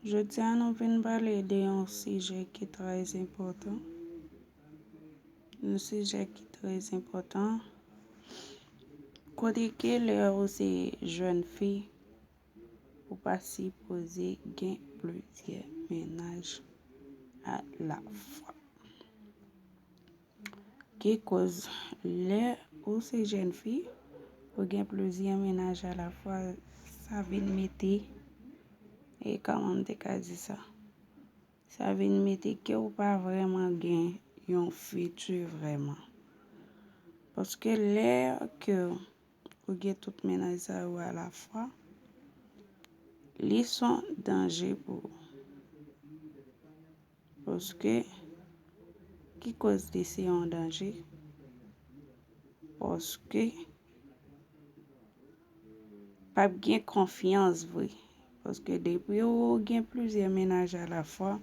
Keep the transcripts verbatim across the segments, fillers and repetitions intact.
Jodi a nou vin pale de yon sijè ki trè enpòtan. Yon sijè ki trè enpòtan. Kote ke lè ou se jèn fi, ou pa sipoze gen plizyè mennaj a la fwa. Ki koz lè ou se jèn fi, ou gen plizyè mennaj a la fwa, sa vin mete, e kòman m te ka di sa? Sa vin mete ke ou pa vrèman gen yon fiti vrèman. Paske lè ke ou gen tout mennaj sa yo a la fwa, li se yon danje pou ou. Paske, ki koz li se yon danje? Paske, p ap gen konfyans vre. Paske depi ou gen plizyè mennaj a la fwa,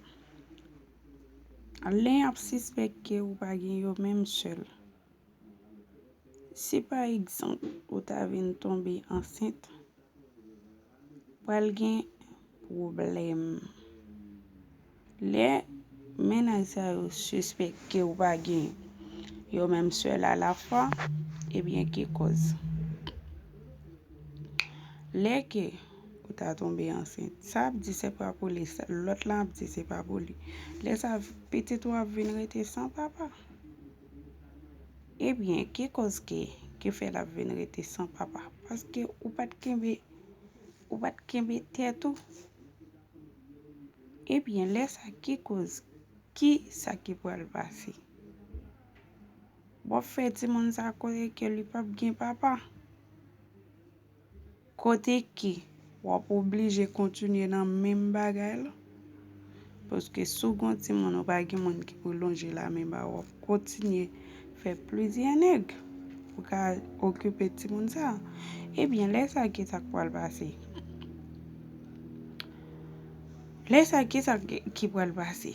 lè y ap sispèk ke ou pa gen yo menm sèl. Si pa egzanp, ou ta vin tonbe ansent, pral gen pwoblèm. Lè mennaj sa yo sispèk ke ou pa gen yo menm sèl a la fwa, ebyen ki koz? Lè ke ou ta tonbe ansent, sa ap di se pa pou li, sa, lòt la ap di se pa pou li. Lè sa, pitit ou ap vin rete san papa. Ebyen, ki koz ke, ki fè l ap vin rete san papa? Paske ou pa t kenbe, ou pa t kenbe tèt ou. Ebyen, lè sa, ki koz, ki sa ki pral pase? W ap fè timoun sa konnen ke li p ap gen papa. Kote ke w ap oblije kontinye nan menm bagay la. Paske si w gen yon timoun, ou pa gen moun ki pou lonje lamen ba w, w ap kontinye fè plizyè nèg pou ka okipe timoun sa. Ebyen, lè sa, ki sa k pral pase? Lè sa, ki sa ki, ki pral pase?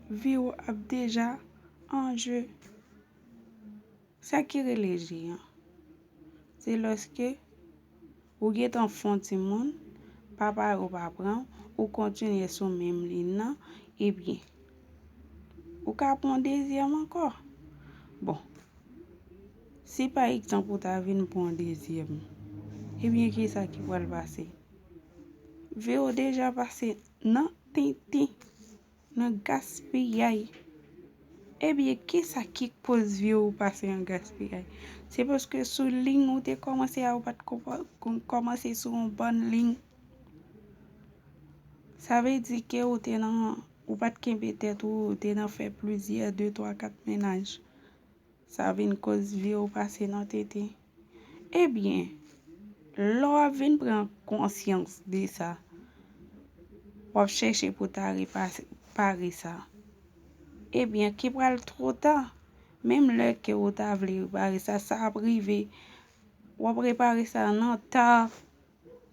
Vi w ap deja an je. Sa ki rele je an, se lòske ou gentan fè yon timoun, papa yo pa pran, ou kontinye sou menm liy nan, ebyen, ou ka pran yon dezyèm ankò. Bon, si pa egzanp ou ta vin pran yon dezyèm, ebyen, ki sa ki pral pase? Vi w deja pase nan tenten, nan gaspiyay. Ebyen, ki sa ki koz vi w pase an gaspiyay? Se paske sou liy ou te kòmanse a, ou pa t konpa-, kon-, kòmanse sou yon bòn liy. Sa vle di ke ou te nan, ou pa t kenbe tèt ou, ou te nan fè plizyè, de, twa, kat mennaj. Sa vin koz vi w pase nan tenten. Ebyen, lè w ap vin pran konsyans de sa, w ap chèche pou ta repase, repare sa. Ebyen, ki pral twò ta, menm lè ke ou ta vle repare sa, sa ap rive, w ap repare sa nan ta.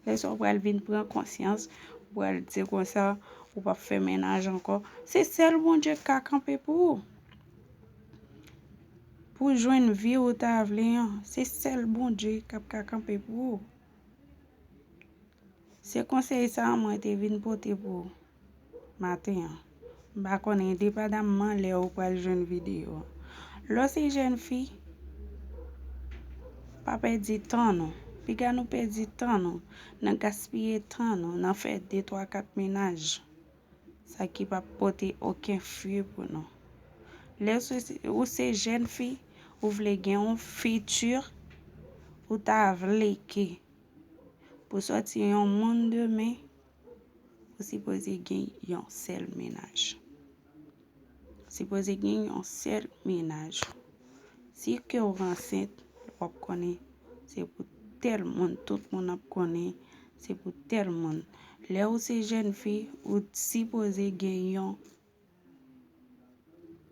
Lè sa w pral vin pran konsyans, ou pral di konsa, ou p ap fè mennaj ankò. Se sèl Bondye k ka kanpe pou ou. Pou w jwenn vi ou ta vle an, se sèl Bondye k ap ka kanpe pou ou. Se konsèy sa a mwen te vin pote pou ou maten an. M pa konnen, endepandaman lè ou pral jwenn videyo an. Lè w se jèn fi, pa pèdi tan nou. Piga nou pèdi tan nou nan gaspiye tan nou, nan fè de, twa, kat mennaj. Sa ki p ap pote okenn fwi pou nou. Lè w se, ou se jèn fi, ou vle gen yon fiti, ou ta vle ke pou sòti yon moun demen, ou sipoze gen yon sèl mennaj. Ou sipoze gen yon sèl mennaj. Si ke w ansent, w ap konnen se pou tèl moun, tout moun ap konnen se pou tèl moun. Lè ou se jèn fi, ou sipoze gen yon,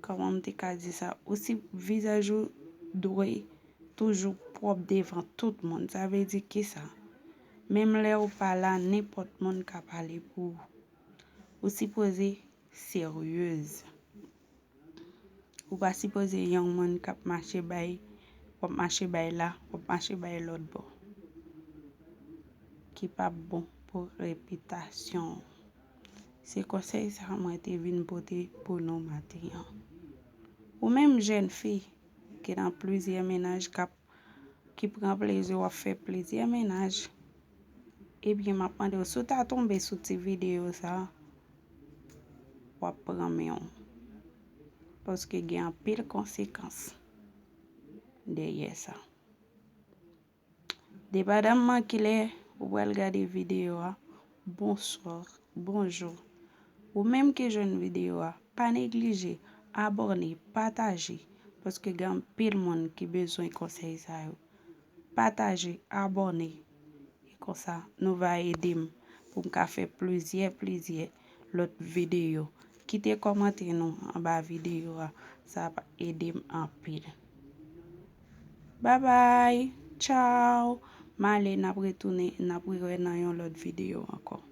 kòman m te ka di sa? Ou si, vizaj ou dwe toujou pwòp devan tout moun. Sa vle di kisa? Menm lè ou pa la, nenpòt moun ka pale pou ou. Ou sipoze seryez. Ou pa sipoze yon moun k ap mache bay, w ap mache bay la, w ap mache bay lòt bò. Ki p ap bon pou repitasyon w. Se konsèy sa mwen te vin pote pou nou maten an. Ou menm jèn fi ki nan plizyè mennaj k ap, ki pran plezi w ap fè plizyè mennaj, ebyen, m ap mande w, si w ta tonbe sou ti videyo sa, w ap pran men w. Paske gen anpil konsekans dèyè sa. Depandamman kilè ou pral gade videyo a, bonswa, bonjou. Ou menm ki jwenn videyo a, pa neglije abòne, pataje, paske gen anpil moun ki bezwen konsèy sa yo. Pataje, abòne. E konsa, nou va ede m pou m ka fè plizyè, plizyè lòt videyo. Kite kòmantè nou anba videyo a. Sa ap ede m anpil. Babay, tchaw. M ale, n ap retounen, n ap rewè nan yon lòt videyo ankò.